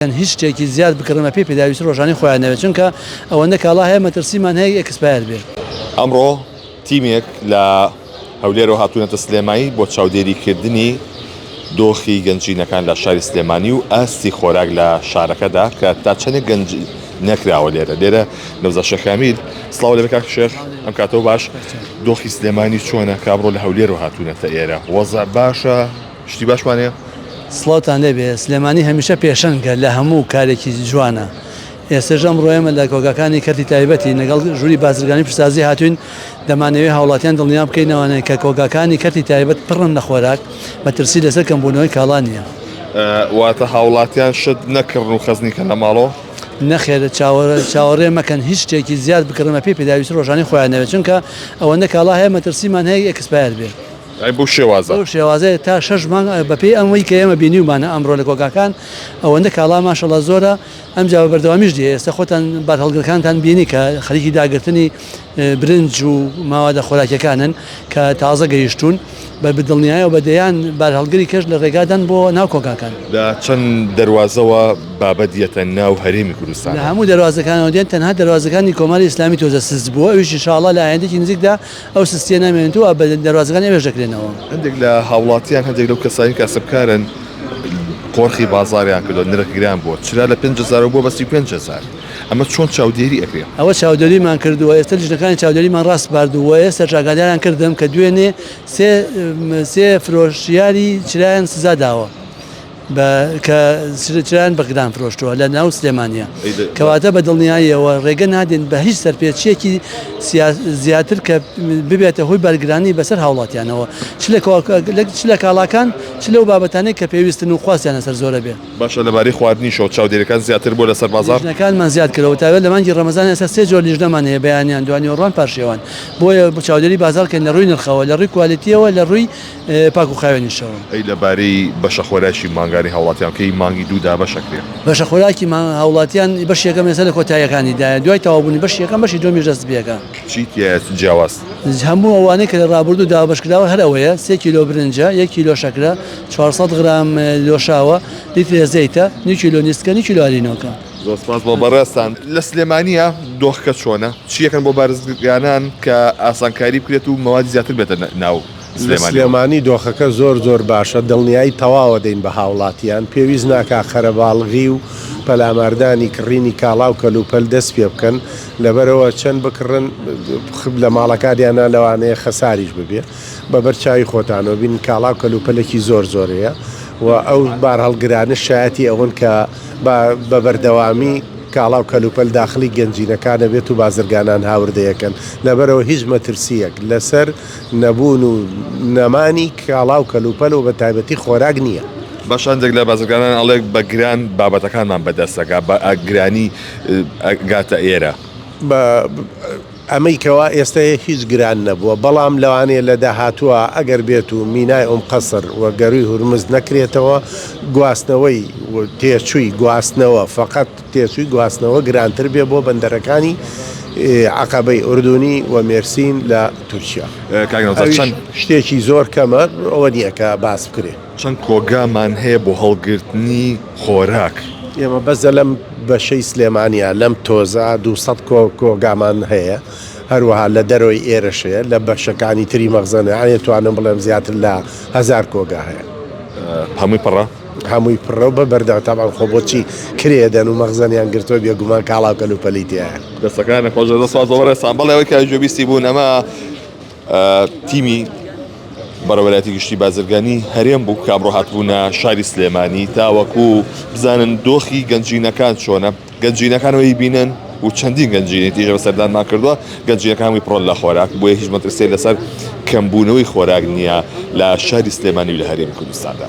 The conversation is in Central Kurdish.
هیچ شتێکی زیاد بکڕن بەپێی پێداویستی ڕۆژانەی خۆیان نەبێت چونکە ئەوەندە کاڵا هەیە مەترسیمان هەیە expire بێت. ئەمڕۆ تیمێک لە هەولێرەوە هاتوونەتە سلێمانی بۆ چاودێریکردنی دۆخی گەنجینەکان لە شاری سلێمانی و ئاستی خۆراک لە شارەکەدا کە تا چەندێک گەنج نەکراوە لێرە لێرە نەوزاد شێخ کامیل سڵاو لێ کاک شێخ ئەم کاتەوە باش دۆخی سلێمانی چۆنە کە ئەمڕۆ لە هەولێرەوە هاتوونەتە ئێرە وەزع باشە شتی باشمان هەیە؟ سڵاوتان لێبێ، سلێمانی هەمیشە پێشەنگە لە هەموو کارێکی جوانە، ئێستەش ئەمڕۆ ئێمە لە کۆگاکانی کەرتی تایبەتین لەگەڵ ژووری بازرگانی پیشەسازی هاتووین، دەمانەوێ هاوڵاتیان دڵنیا بکەینەوە کە کۆگاکانی کەرتی تایبەت پڕن لە خۆراک، مەترسی لەسەر کەمبوونەوەی کاڵا نییە. واتە هاوڵاتیان شت نەکڕن و خەزنی کەن لە ماڵەوە؟ نەخێر چاوەڕێ مەکەن هیچ شتێکی زیاد بکڕن بەپێی پێداویستی ڕۆژانەی خۆیان نەبێت، چونکە ئەوەندە کاڵا هەیە مەترسیمان هەیە expire بێ. ئەی بەو شێوازە؟ بەو شێوازەیە تا شەش مانگ بەپێی ئەمەی کە ئێمە بینیومانە ئەمڕۆ لە کۆگاکان ئەوەندە کاڵا ماشەڵا زۆرە ئەمجا بە بەردەوامیش دێ ئێستا خۆتان بارهەڵگرەکانتان بینی کە خەریکی داگرتنی برنج و ماوادە خۆراکیەکانن کە تازە گەیشتوون بە بدڵنیایەوە بە دەیان بارهەڵگری کەش لە ڕێگادان بۆ ناو کۆگاکان. لە چەند دەروازەوە بابەت یەتە ناو هەرێمی کوردستانەوە؟ لە هەموو دەروازەکانەوە دێن تەنها دەروازەکانی کۆماری ئیسلامی تۆزە سست بووە ئەویش ئینشاڵڵا لە ئایندەکی نزیکدا ئەو سستیە نامێنێت و دەروازەکانی ئەوێش دەکرێنەوە. هەندێک لە هاوڵاتیان هەندێک لەو کەسانی کاسبکارن قۆرخی بازاڕیان کردوە نرخ گران بووە چرا لە پێنج هەزارەوە بووە بە 35 هەزار ئەمە چۆن چاودێری ئەکرێ؟ ئەوە چاودێریمان کردووە ئێستا لیژنەکانی چاودێریمان ڕاسپاردووە ئێستاش ئاگاداریان کردم کە دوێنێ سێ سێ فرۆشیاری چرایان سزا داوە. بە کە چرایان بە گران فرۆشتووە لە ناو سلێمانیە کەواتە بە دڵنیاییەوە ڕێگە نادەین بە هیچ سەرپێچیەکی زیاتر کە ببێتە هۆی بارگرانی بەسەر هاوڵاتیانەوە چ لە کاڵاکان چ لەو بابەتانەی کە پێویستن و خواستیان لەسەر زۆرە بێ. باشە لەبارەی خواردنیشەوە چاودێریەکان زیاتر بووە لەسەر بازاڕ؟ لیژنەکانمان زیاد کردەوە تایبەت لە مانگی ڕەمەزان ئێستا سێ جۆر لیژنەمان هەیە بەیانیان دوانیوەڕوان پارشێوان بۆیە چاودێری بازاڕ کەین لە ڕووی نرخەوە لە ڕووی کوالێتیەوە لە ڕووی پاک و خاوێنیشەوە. ئەی لە بارەی بەشە خۆراکی مانگانەی هاوڵاتیان کەی مانگی دوو دابەش ئەکرێ؟ بەشە خۆراکی هاوڵاتیان بەشی یەکەم ئێستا لە کۆتاییەکانی دایە دوای تەواوبوونی بەشی یەکەم بەشی دووەمیش دەست پێکا. چی تیایە جیاواز؟ هەموو ئەوانەی کە لە ڕابردوو دابەش کراوە هەر ئەوەیە، سێ کیلۆ برنجە، یەک کیلۆ شەکرە، 400 غرام لۆشاوە، لیترێ زەیتە، نیو کیلۆ نیسکە، نیو کیلۆ ئارینۆکە. زۆر سپاس بۆ بەڕێزتان. لە سلێمانییە دۆخەکە چۆنە؟ چی ئەکەن بۆ بارزگانان کە ئاسانکاری بکرێت و مەوادی زیاتر بێتە ناو؟ لە سلێمانی دۆخەکە زۆر زۆر باشە، دڵنیایی تەواوە دەین بە هاوڵاتیان، پێویست ناکا قەرەباڵغی و پەلاماردانی کڕینی کاڵا و کەلوپەل دەست پێ بکەن، لەبەرئەوە چەند بکڕن لە ماڵەکانیانا لەوانەیە خەساریش ببێ، بە بەر چاوی خۆتانەوە بینن کاڵا و کەلوپەلێکی زۆر زۆر هەیە و ئەو بارهەڵگرانەش شایەتی ئەوەن کە بە بەردەوامی کاڵا و کەلوپەل داخڵی گەنجینەکان ئەبێت و بازرگانان هاوردەیەکەن، لەبەرئەوە هیچ مەترسییەک لەسەر نەبوون و نەمانی کاڵا و کەلوپەل و بەتایبەتی خۆراک نییە. باشە هەندێک لە بازرگانان ئەڵێ بە گران بابەتەکانمان بەدەست ئەگا بە گرانی ئەگاتە ئێرە. بە ئەمەی کەوا ئێستە هیچ گران نەبووە بەڵام لەوانەیە لە داهاتووە ئەگەر بێت و مینای ئوم قەسر و گەرووی هورمز نەکرێتەوە گواستنەوەی تێچووی گواستنەوە فەقەت تێچووی گواستنەوە گرانتر بێ بۆ بەندەرەکانی عەقەبەی ئوردونی و مێرسین لە تورکیا. کاک نەوزاد ئەویش چەند شتێکی زۆر کەمە ئەوە نییە کە باس بکرێ. چەند کۆگامان هەیە بۆ هەڵگرتنی خۆراک؟ ئێمە بەس لەم بەشەی سلێمانیا لەم تۆزە 200 کۆگامان هەیە هەروەها لە دەرەوەی ئێرەش هەیە لە بەشەکانی تری مەخزەنە یانی توانم بڵێم زیاتر لە هەزار کۆگا هەیە. هەمووی پڕە؟ هەمووی پڕە و بە بەردەوام تەبعەن خۆ بۆچی کرێ دەن و مەخزەنیان گرتووە بێگومان کاڵا و کەلوپەلی تیایە. دەستەکانت خۆش زۆر سپاس بۆ بەڕێزتان. بەڵێ ئەوەی کە گوێبیستی بوون ئەمە تیمی بەڕێوەبەرایەتی گشتی بازرگانی هەرێم بوو کە ئەمڕۆ هاتبوونە شاری سلێمانی تاوەکو بزانن دۆخی گەنجینەکان چۆنە. گەنجینەکان وەی بینن و چەندین گەنجینەی تیژە بەسەردانمان کردووە گەنجینەکان هەمووی پڕن لە خۆراک بۆیە هیچ مەترسیەک لەسەر کەمبوونەوەی خۆراک نییە لە شاری سلێمانی و لە هەرێمی کوردستاندا.